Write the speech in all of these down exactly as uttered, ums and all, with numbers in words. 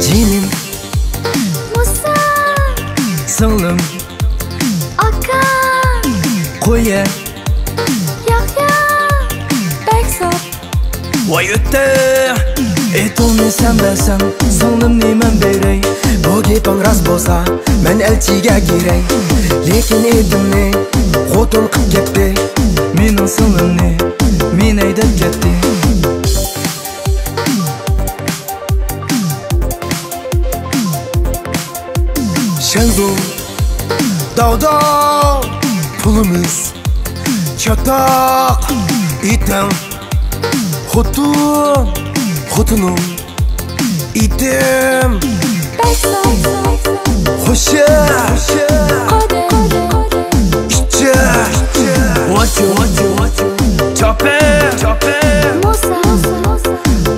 جېنىم، مۇسا، سىڭلىم، ئاكام، قويە، ياق ياق، بەك ساپ. ۋاي ئۆتتى، ئېتىڭنى سەن بەرسەڭ، سىڭلىمنى مەن بېرەي. بۇ گېپىڭ راست بولسا، مەن ئەلچىگە كىرەي. لېكىن ئېتىمنى خوتۇن قىپ كەتتى. مېنىڭ سىڭلىمنى مېنى ھەيدەپ كەتتى. شەنزۇ، داۋداۋ، پۇلىمىز چاتاق، ئېتىڭ، خوتۇن، خوتۇنۇڭ، ئېتىم، خوشى، ئىچى، ۋاچۇ، چاپى،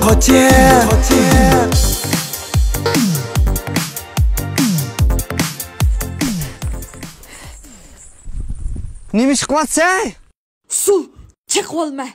قاچى. نېمە ئىش قىلىۋاتىسەن؟ سۇ چېقىۋالما.